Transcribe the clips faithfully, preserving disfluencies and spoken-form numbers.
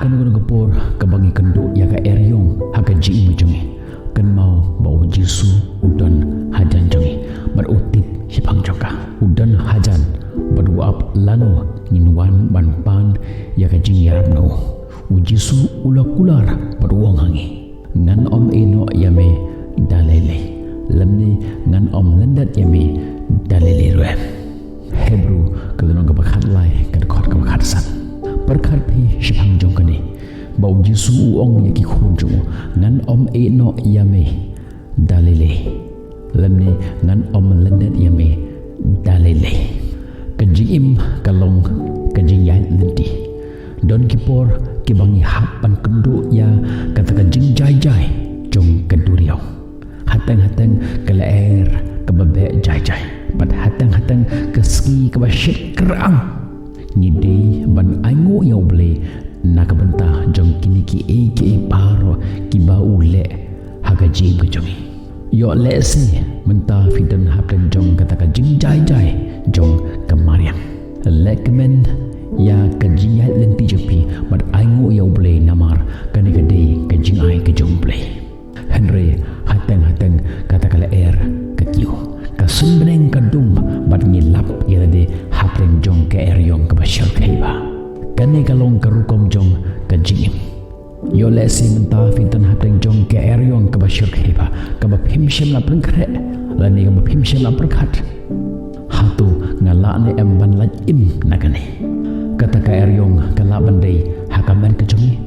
Kano kano ka por kaba ngi kynduh ïa ka eriong ha ka jingim jong ngi, kynmaw ba u Jisu u don hajan jong ngi bad u tip shaphang jong ka. U don hajan bad u ap lano ngin wan ban pan ïa ka jingïarap na u. U Jisu u la kular bad u ong ha ngi, ngan ym ïehnoh ïa me da lei lei, lymne ngan ym lyndet ïa me da lei lei ruh. Hebru ka lynnong kaba khatlai, ka dkhot kaba khatsan. Pyrkhat phi shaphang jong kane, ba u Jisu u ong ïa ki khun jong u, ngan ym ïehnoh ïa me da lei lei, lymne ngan ym lyndet ïa me da lei lei. Ka jingim ka long ka jingïaid lynti. Don ki por kiba ngi hap ban kynduh ïa kata ka jingjai jai jong ka duriaw. Hateng hateng ka lyer kaba beh jai jai, bad hateng hateng ka sngi kaba shit krang. Ngi dei ban ainguh ïa u Blei na ka bynta jong kine kiei kiei baroh kiba u leh ha ka jingim ka jong ngi. Ïoh lehse mynta phi don hapdeng jong kata ka jingjai jai jong ka mariang. Leh kmen ïa ka jingïaid lynti jong phi bad ainguh ïa u Blei, namar kane ka dei ka jingai ka jong u Blei. Hynrei hateng hateng kata ka lyer ka kiew, ka suiñ bneng ka dum, bad ngi lap ïa lade hapdeng jong ka eriong kaba shyrkhei bha. Kane ka long ka rukom jong ka jingim. Ïoh lehse mynta phi don hapdeng jong ka eriong kaba shyrkhei bha, kaba phim shym la pynkhreh lane kaba phim shym la pyrkhat, hato nga lah ne em ban lait im na kane? Kata ka eriong ka lah ban dei ha ka met ka jong ngi,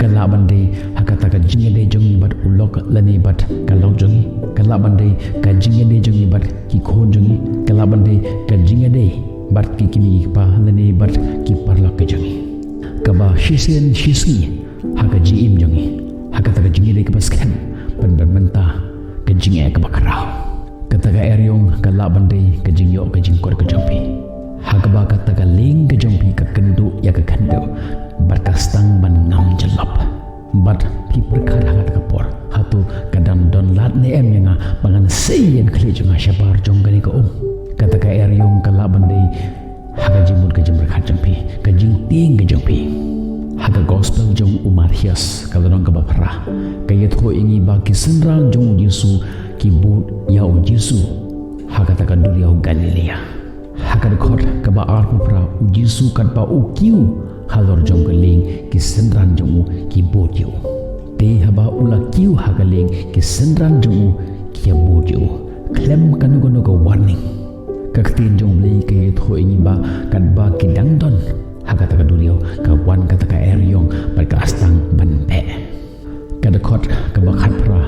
ka lah ban dei ha kata ka jingïadei jong ngi bad u lok lane bad ka lok jong ngi, ka lah ban dei ka jingïadei jong ngi bad ki khun jong ngi, ka lah ban dei ka jingïadei bad ki kmie ki kpa lane bad ki paralok ka jong ngi. Kaba shisien shisngi ha ka jingim jong ngi, ha kata ka jingïadei kaba skhem, pynban mynta ka jingeh kaba khraw. Kata ka eriong ka lah ban dei ka jingïoh ka jingkor ka jong phi, ha kaba kata ka lieng ka jong phi ka kynduh ïa ka khyndew bad ka sdang ban ngam jyllop. Bad phi pyrkhat ha kata ka por, hato ka dang don lad ne em ïa nga ba ngan sei ïa ka khlieh jong nga shabar jong kane ka um? Kata ka eriong ka lah ban dei ha ka jingmut ka jingpyrkhat jong phi, ka jingtieng ka jong phi. Ha ka gospel jong u Mathaios ka lynnong kaba phra, ka ïathuh ïa ngi ba ki synran jong u Jisu ki bud ïa u Jisu ha kata ka duriaw Galilea. Ha ka dkhot kaba arphew phra, u Jisu katba u kiew halor jong ka lieng, ki synran jong u ki bud ïa u. Te haba u la kiew ha ka lieng, ki synran jong u ki ïa bud ïa u. Khlem kano kano ka warning. Ka ktien jong u Blei ka ïathuh ïa ngi ba katba ki dang don ha kata ka duriaw, ka wan kata ka eriong bad ka sdang ban beh. Ka dkhot kaba khatphra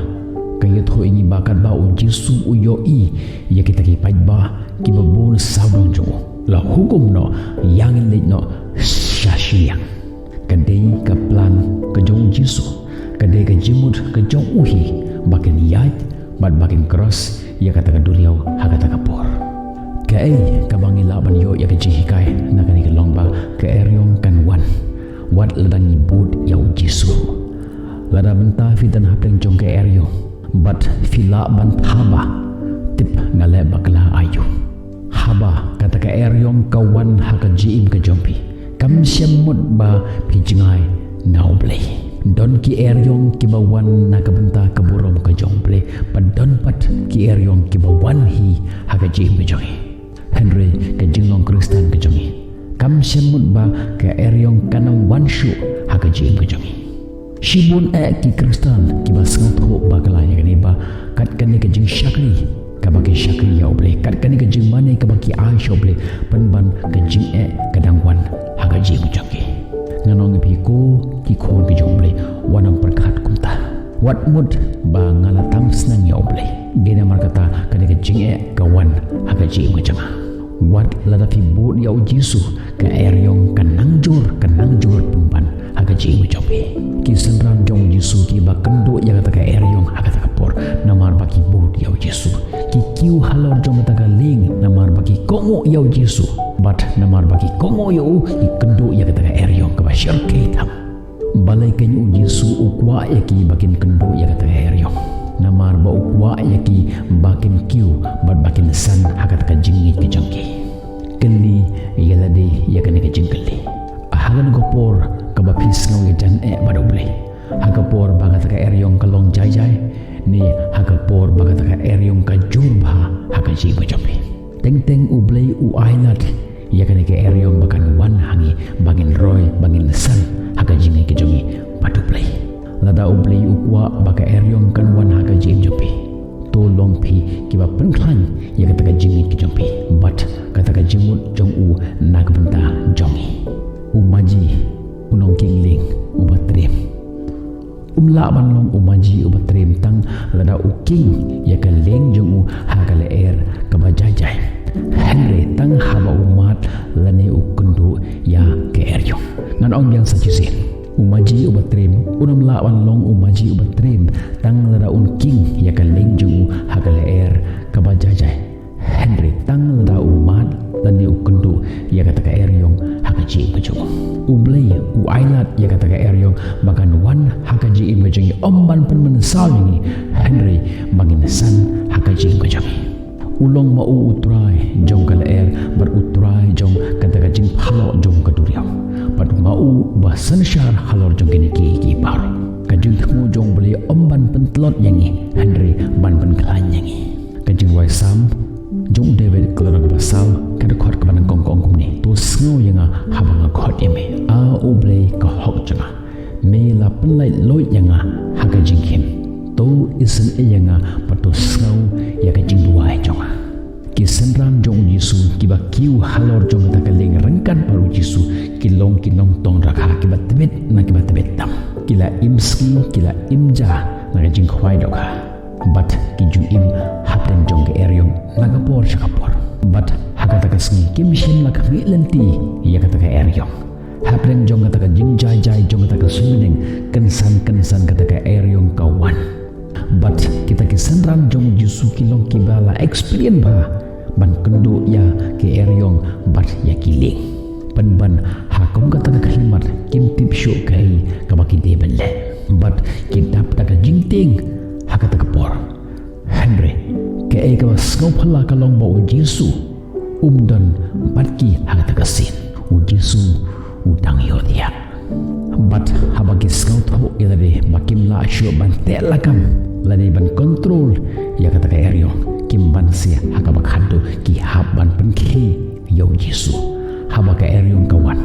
ka ïathuh ïa ngi ba katba u Jisu u ïohi ïa kita ki paidbah kiba bun sawdong jong u, la hukum noh, ïa ngin leit noh sha shiliang. Ka dei ka plan ka jong u Jisu, ka dei ka jingmut ka jong u hi ba kin ïaid bad ba kin cross ïa kata ka duriaw ha kata ka por. Kaei kaba ngi lah ban ïoh ïa ka jinghikai na kane ka long ba ka eriong kan wan wat lada ngi bud ïa u Jisu. Lada mynta phi don hapdeng jong ka eriong bad phi lah ban thaba, tip nga leh bakla aïu. Haba kata ka eriong ka wan ha ka jingim ka jong phi, kam shym mut ba phi jngai na u Blei. Don ki eriong kiba wan na ka bynta ka burom ka jong u Blei, bad don pat ki eriong kiba wan hi ha ka jingim ka jong ngi. Hynrei ka jinglong Khristan ka jong ngi, kam shym mut ba ka eriong kan ym wan shuh ha ka jingim ka jong ngi. Shibun eh ki Khristan kiba sngewthuh bakla ïa kane ba kat kane ka jingshakri kaba ki shakri ïa u Blei, kat kane ka jingmane kaba ki ai sha u Blei, pynban ka jingeh ka dang wan ha ka jingim jong ki. Ngan ong ïa phi ko ki khun ki jong u Blei, wat nym pyrkhat kumta. Wat mut ba nga la tam snem ïa u Blei, dei namar kata kane ka jingeh ka wan ha ka jingim ka jong nga. Wat lada phi bud ïa u Jisu, ka eriong ka nang jur, ka nang jur pynban ha ka jingim jong phi. Ki synran jong u Jisu kiba kynduh ïa kata ka eriong ha kata ka por, namar ba ki bud ïa u Jisu. Ki kiew halor jong kata ka lieng namar ba ki kohnguh ïa u Jisu. Bad namar ba ki kohnguh ïa u, ki kynduh ïa kata ka eriong kaba shyrkhei tam. Balei kein u Jisu u kwah ïa ki ba kin kynduh ïa kata ka eriong? Namar ba u kwah ïa ki ba kin kiew bad ba kin san ha kata ka jingngeit ka jong ki. Kylli ïa lade ïa kane ka jingkylli: ha kano ka por Kaba phi sngew ïajan eh bad U Blei ha ka por ba kata ka eriong ka long jai jai, ne ha ka por ba kata ka eriong ka jur bha ha ka jingim ka jong phi. Teng teng U Blei u ailad ïa kane ka eriong ba kan wan ha ngi, ba ngin roi, ba ngin san ha ka jingngeit ka jong ngi bad U Blei. Lada U Blei u kwah ba ka eriong kan wan ha ka jingim jong phi, to long phi kiba pynkhlaiñ ïa kata ka jingngeit ka jong phi bad kata ka jingmut jong u na ka bynta jong ngi. U Maji u nongkieng lieng uba triem um lah ban long u Maji uba triem tang lada u kieng ïa ka lieng jong u ha ka lyer kaba jai jai, hynrei tang haba u mad lane u kynduh ïa ka eriong. Ngan ong biang sa shisien, u Maji uba triem um lah ban long u Maji uba triem tang lada un kieng ïa ka lieng jong u ha ka lyer kaba jai jai, hynrei tang lada u mad lane u kynduh ïa kata ka eriong ha ka jingim ka jong u. U Blei u ailad ïa kata ka eriong ba kan wan ha ka jingim ka jong ngi, ym ban pynmynsaw ïa ngi, hynrei ba ngin san ha ka jingim ka jong ngi. U long ma u u trai jong ka lyer bad u trai jong kata ka jingphalok jong ka duriaw, bad ma u uba synshar halor jong kine kiei kiei baroh. Ka jingthmu jong U Blei ym ban pyntlot ïa ngi, hynrei ban pynkhlaiñ ïa ngi. Ka jingrwai Salm jong u David, ka lynnong kaba saw, ka dkhot kaba nyngkong ka ong kumne: To sngew ïa nga haba nga khot ïa me, A U Blei ka hok jong nga. Me la pynlait luid ïa nga ha ka jingkhim. To isynei ïa nga bad to sngew ïa ka jingduwai jong nga. Ki synran jong u Jisu kiba kiew halor jong kata ka lieng ryngkat bad u Jisu ki long ki nongtong dohkha kiba tbit na kiba tbit tam. Ki la im sngi, ki la im ja na ka jingkhwai dohkha. Bad ki ju im hapdeng jong ka eriong na ka por sha ka por. Bad ha kata ka sngi kim shym la khmih lynti ïa kata ka eriong. Hapdeng jong kata ka jingjai jai jong kata ka suiñbneng, kynsan kynsan kata ka eriong ka wan. Bad kita ki synran jong u Jisu ki long kiba la experience bha ban kynduh ïa ki eriong bad ïa ki lieng. Pynban ha kum kata ka khyllipmat kim tip shuh kaei kaba ki dei ban leh. Bad ki dap da ka jingtieng ha kata ka por. Hynrei kaei kaba sngewphylla ka long ba u Jisu um don bad ki ha kata ka sien. U Jisu u dang ïohthiah. Bad haba ki sngewthuh ïa lade ba kim lah shuh ban teh lakam lane ban kontrol ïa kata ka eriong, kim banse ha kaba khadduh ki hap ban pynkhie ïa u Jisu. Haba ka eriong ka wan,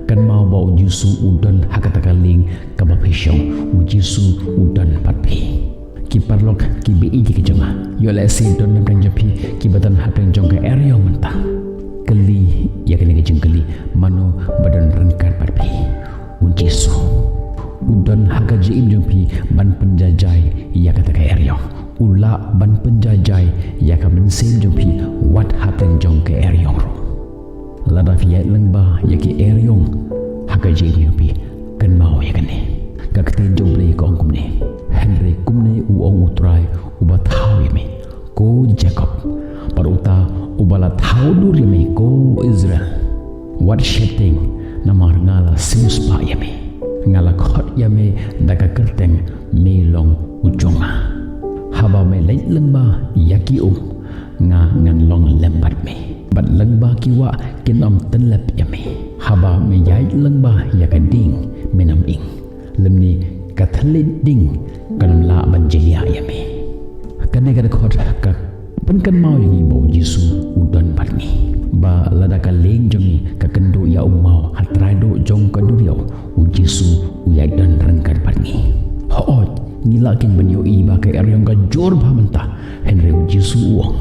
kynmaw ba u Jisu u don ha kata ka lieng kaba phi shong, u Jisu u don bad phi. Ki paralok kiba ïeit ki jong nga, ïoh lehse don hapdeng jong phi kiba don hapdeng jong ka eriong mynta. Kylli ïa kane ka jingkylli: Mano ba don ryngkat bad phi? U Jisu. U don ha ka jingim jong phi ban pynjaijai ïa kata ka eriong. U lah ban pynjaijai ïa ka mynsiem jong phi wat hapdeng jong ka eriong ruh. Lada phi ïaid lyngba ïa ki eriong ha ka jingim jong phi, kynmaw ïa kane. Ka ktien jong U Blei ka ong kumne: Hynrei kumne u ong u Trai uba thaw ïa me, ko Jakob, bad uta uba la thaw dur ïa me, ko Israel: Wat sheptieng, namar nga la siewspah ïa me. Nga la khot ïa me da ka kyrteng, me long u jong nga. Haba me leit lyngba ïa ki um, nga ngan long lem bad me. Bad lyngba ki wah kin ym tyllep ïa me. Haba me ïaid lyngba ïa ka ding, men ym ing, lymne ka thylliej ding kan ym lah ban jia ïa me. Kane ka dkhot ka pynkynmaw ïa ngi ba u Jisu u don bad ngi. Ba lada ka lieng jong ngi ka kynduh ïa u maw ha trai duh jong ka duriaw, u Jisu u ïaid don ryngkat bad ngi. Hooid, ngi la kieng ban ïohi ba ka eriong ka jur bha mynta, hynrei u Jisu u ong: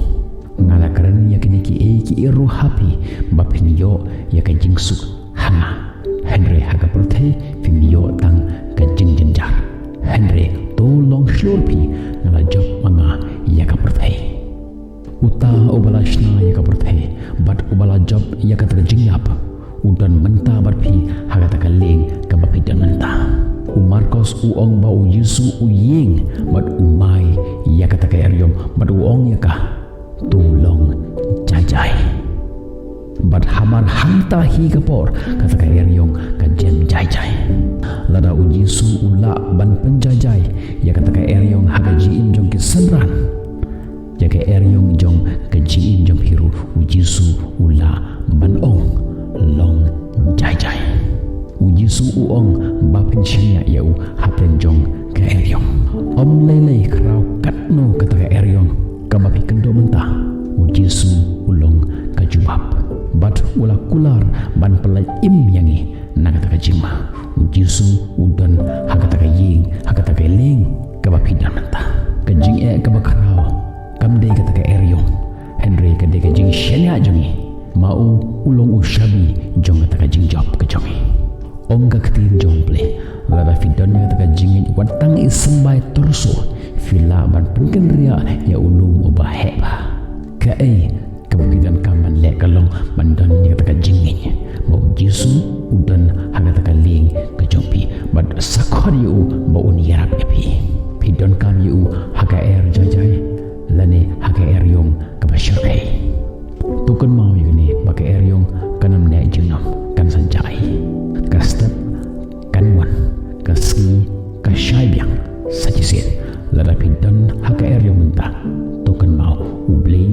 Nga la kren ïa kine kiei kiei ruh ha phi ba phin ïoh ïa ka jingsuk ha nga. Hynrei ha ka pyrthei phim ïoh tang ka jingjynjar. Hynrei to long shlur phi, nga la jop ma nga ïa ka pyrthei. Uta uba la shna ïa ka pyrthei bad uba la jop ïa kata ka jingïap, u don mynta bad phi ha kata ka lieng kaba phi don mynta. U Markos u ong ba u Jisu u ïeng bad u mai ïa kata ka eriong bad u ong ïa ka: To long jaijai. Bad hamar hangta hi ka por kata ka eriong ka jem jaijai. Lada u Jisu u lah ban pynjaijai ïa kata ka eriong ha ka jingim jong ki synran, ïa ka eriong jong ka jingim jong phi ruh u Jisu u lah ban ong: Long jaijai. U Jisu Jisu u ong ba phin shaniah ïa u hapdeng jong ka eriong. Ym lei lei khraw katno kata ka eriong kaba phi kynduh mynta, u Jisu u long ka jubab. Bad u la kular ban pyllait im ïa ngi na kata ka jingma. U Jisu u don ha kata ka ïing, ha kata ka lieng kaba phi don mynta. Ka jingeh kaba khraw kam dei kata ka eriong, hynrei ka dei ka jingshaniah jong ngi. Ma u u long u shabi jong kata ka jingjop ka jong ngi. Ong ka ktien jong U Blei, lada phi don ïa kata ka jingngeit wat tang i symbai torso, phi lah ban pynkynriah ïa u lum uba heh bha. Kaei kaba phi donkam ban leh ka long ban don ïa kata ka jingngeit ba u Jisu u don ha kata ka lieng ka jong phi, bad sa khot ïa u ba un ïarap ïa phi. Phi donkam ïa u ha ka er jai jai lane ha ka eriong kaba shyrkhei. To kynmaw ïa kane, ba ka eriong kan ym neh junom, kan sa jai. Ka step kan wan, ka sngi ka shai biang. Sa shisien, lada phi don ha ka eriong mynta, to kynmaw, U Blei